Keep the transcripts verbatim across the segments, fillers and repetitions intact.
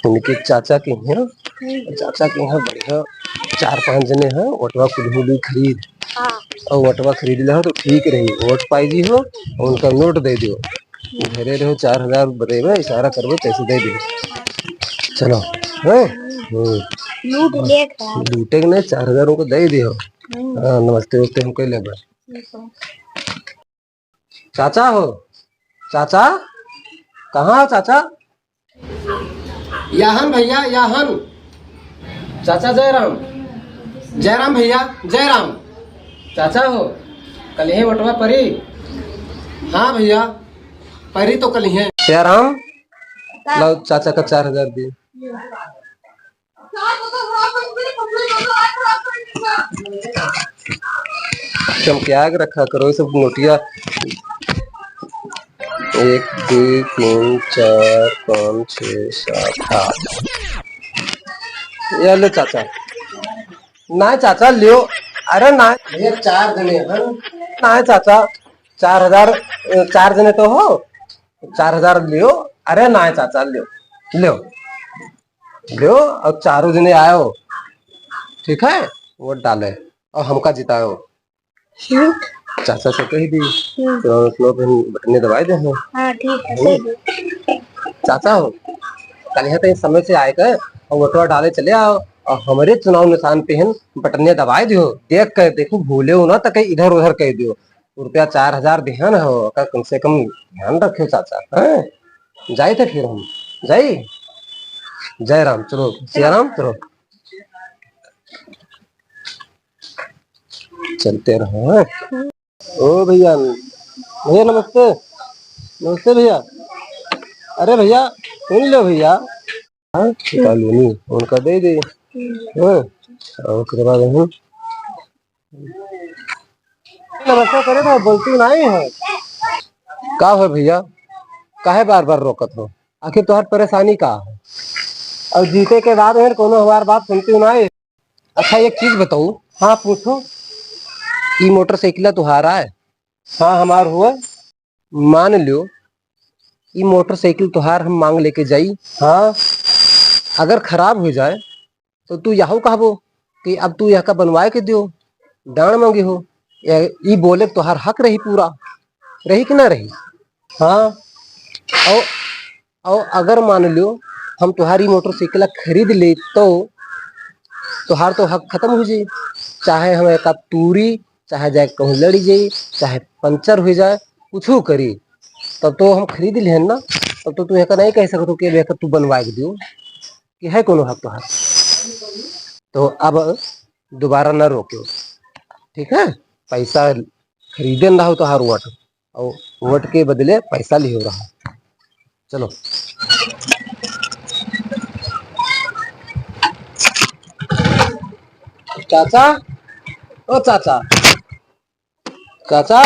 उनके चाचा के यहाँ, हम्म। चाचा के यहाँ बढ़िया चार पाँच जने हैं, वोटवा कुल्हू ली खरीद। हाँ। और वोटवा खरीद ले हो तो ठीक रही, वोट पाई जी हो, और उनका नोट दे दियो। घरे रहो, चार हजार बतेबे, इशारा करबे, पैसे दे दियो। चलो, हैं? हम्म। लूट लेत है। लूटे के नहीं, चार हजार उनको दे दियो। हम्म। हाँ, नमस्ते, नमस्ते हम कह लेबे। ठीक है। चाचा हो, चाचा, कहाँ हो चाचा? याहन भैया, याहन। चाचा जय राम। जय राम भैया, जय राम। चाचा हो, कलिहे वोटवा परी? हाँ भैया, परी तो कलिहे। जय राम, लाओ चाचा का चार हजार दी। चमकिया के रखा करो ये सब नोटिया। एक, दो, तीन, चार, पाँच, छः, सात, आठ। ये ले चाचा। ना चाचा, लियो। अरे ना। भैया, चार जने हैं। ना चाचा, चार हजार, अ, चार जने तो हो, चार हजार लियो। अरे ना चाचा, लियो, लियो। लियो, और चारों जने आयो, ठीक है, वोट डाले और हमका जितायो। हम्म। चाचा से कही दी, हम्म। तो लोग हम बटने दबाए दे हैं। हाँ, ठीक है, हम्म। कह दो। चाचा हो, कलिहे तो समय से आए के और वोटवा डाले चले आओ और हमरे चुनाव निशान पे हम बटने दबाए दियो। देख के देखो, भूले हो ना तो कहीं इधर उधर कह दियो। रुपया चार हजार देहन हो, ओकर कम से कम ध्यान रखियो चाचा, हैं? जाई थे फिर हम, जाई। जय राम, चलो, सिया राम, चलो। चलते रहो, हैं? ओ भैया, भैया नमस्ते, नमस्ते भैया। अरे भैया, सुन लो भैया, हाँ, निकाल लो, नहीं, उनका दे दे। हाँ, और ओकरे बाद हम नमस्ते करे तो बोलती नहीं है। का हो भैया, काहे बार बार रोकत हो? आखिर तोहार परेशानी का है? और जीते के बाद में कोनो हमार बात सुनती नहीं। अच्छा, एक चीज बताओ। हाँ, पूछो। ई मोटरसाइकिल तुहारा है? हाँ, हमार हुआ। मान लो, ई मोटरसाइकिल तुहार हम मांग लेके जाई। हाँ। अगर खराब हो जाए, तो तू यहू कहबो कि अब तू यहका बनवाए के दियो, डांड मांगे हो। ये, ई बोले के तुहार हक रही पूरा, रही कि ना रही? हाँ। और, और अगर मान लो, हम तुहारी मोटरसाइकिल खरीद ले, तो तुहार तो हक खत्म हो जाई। चाहे हम एका तूरी, चाहे जाए कहूँ लड़ी जाई, चाहे पंचर हो जाए, कुछ करी, तब तो हम खरीद लेहन ना, तब तो तू एका नहीं कह सकत हो कि अब एका तू बनवा के दियो, कि है कोनो हक तुहार। तो अब दोबारा ना रोक्यो, ठीक है? पैसा खरीदे ना हो तुहार वोट, और वोट के बदले पैसा लियो रहा। चलो। चाचा, ओ चाचा, चाचा,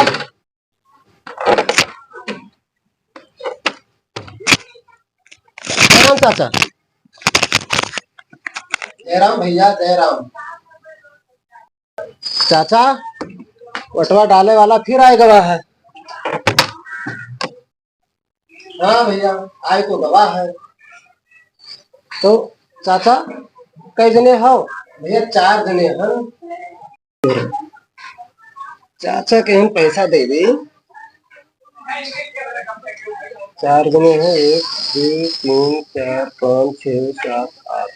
जय राम चाचा। जय राम भैया, जय राम। चाचा, वोटवा डाले वाला फिर आए गवा है। हाँ भैया, आए तो गवा है। तो चाचा, कै जने हो? भैया, चार जने हैं। चाचा के हम पैसा दे दी। चार जने हैं, एक, दो, तीन, चार, पाँच, छः, सात, आठ,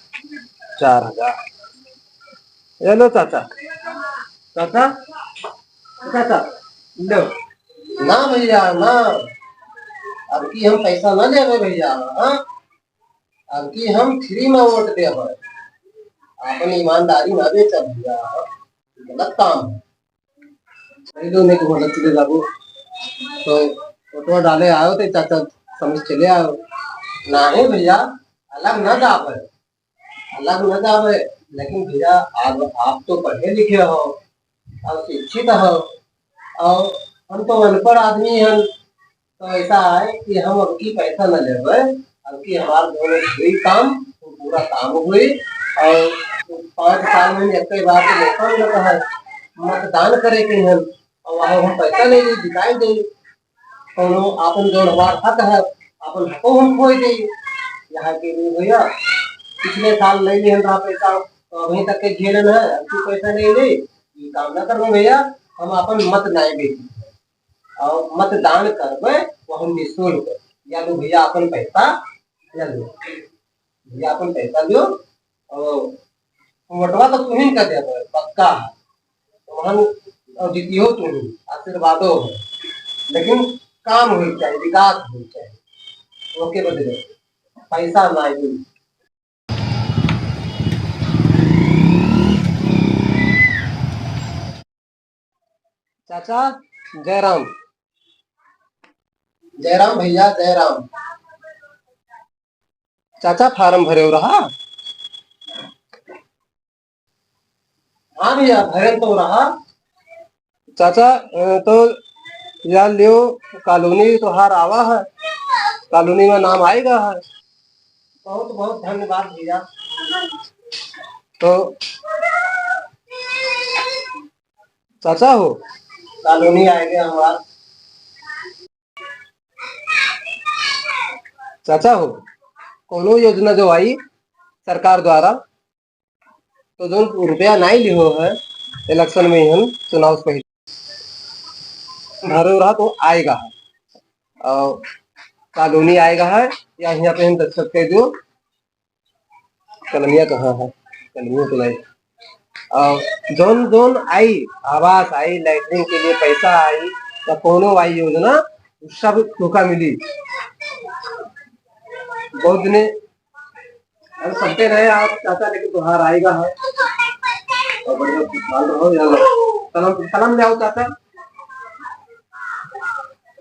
चार हजार। ये लो चाचा, चाचा, चाचा, लो। ना भैया, ना, अब की हम पैसा ना लेबे भैया, हाँ? अब की हम फ्री में वोट देबे, अपन ईमानदारी ना बेचब भैया, गलत काम है। सही लोग नहीं को गलत चले जाबो, तो वोटवा डाले आयो तो चाचा समझ चले आयो। ना है भैया, अलग ना जाबे, अलग न जावे, लेकिन भैया, आप, आप तो पढ़े लिखे हो और शिक्षित हो, और हम तो अनपढ़ आदमी हैं, तो ऐसा है कि हम अब की पैसा न लेवे, अब की हमार दोनों हुई काम, तो पूरा काम हुई, और पाँच साल में एक बार तो मौका मिलता है मतदान करे के हम, और वहाँ हम पैसा ले ली, दिखाई दे, कौनो आपन जौन हमार हक है, आपन हको हम खोई देई। यहाँ के भी भैया, पिछले साल ले लिहन रहा पैसा, तो अभी तक के झेलन है, अब तू पैसा ले ले, ये काम ना करबे भैया, हम अपन मत नाय बेची और मतदान करबे, वो हम निःशुल्क। या लो भैया अपन पैसा, या लो भैया अपन पैसा दो, और वोटवा तो तुम्ही का देबे, पक्का है। तो वहन और जीतियो तुम्ही, आशीर्वादो है, लेकिन काम होई चाहिए, विकास होई चाहिए, ओके बदले पैसा ना आई। चाचा, जय राम। जय राम भैया, जय राम। चाचा, फार्म भरे हो रहा? हाँ भैया, भरे तो रहा। चाचा, अ, तो यार लियो, कॉलोनी तोहार आवा है, कॉलोनी में नाम आएगा है। बहुत बहुत धन्यवाद भैया। तो चाचा हो, कॉलोनी आएगा हमार। चाचा हो, कोनो योजना जो आई सरकार द्वारा, तो जौन रुपया नाई लिहो है इलेक्शन में, हम चुनाव से पहले भरे रहा तो आएगा है, और कॉलोनी आएगा है, या यहाँ पे हम दस्तखत कर दो। कलमिया कहाँ है? कलमिया तो नहीं। और जौन जौन आई, आवास आई, लैट्रिन के लिए पैसा आई, या कोनो आई योजना, सब तोहका मिली। बहुत दिने अरे सबके रहे आप चाचा, लेकिन तोहार आएगा है। और बढ़िया खुशहाल रहो यार। कलम, कलम ले आओ चाचा।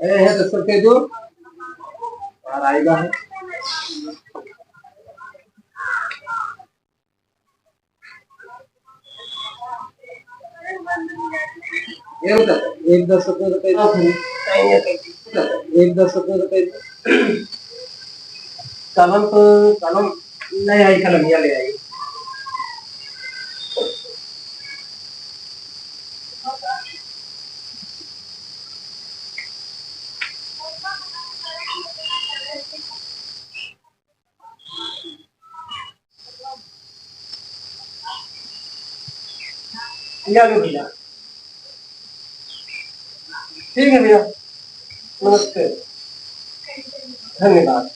ए, है तो सबके दो। तोहार आएगा है। ये बता, एक दस रुपये का पैसा। एक दस रुपये का पैसा। कलम तो, कलम नहीं आई, कलमिया ले आई। या लो भैया। ठीक है भैया, नमस्ते, धन्यवाद।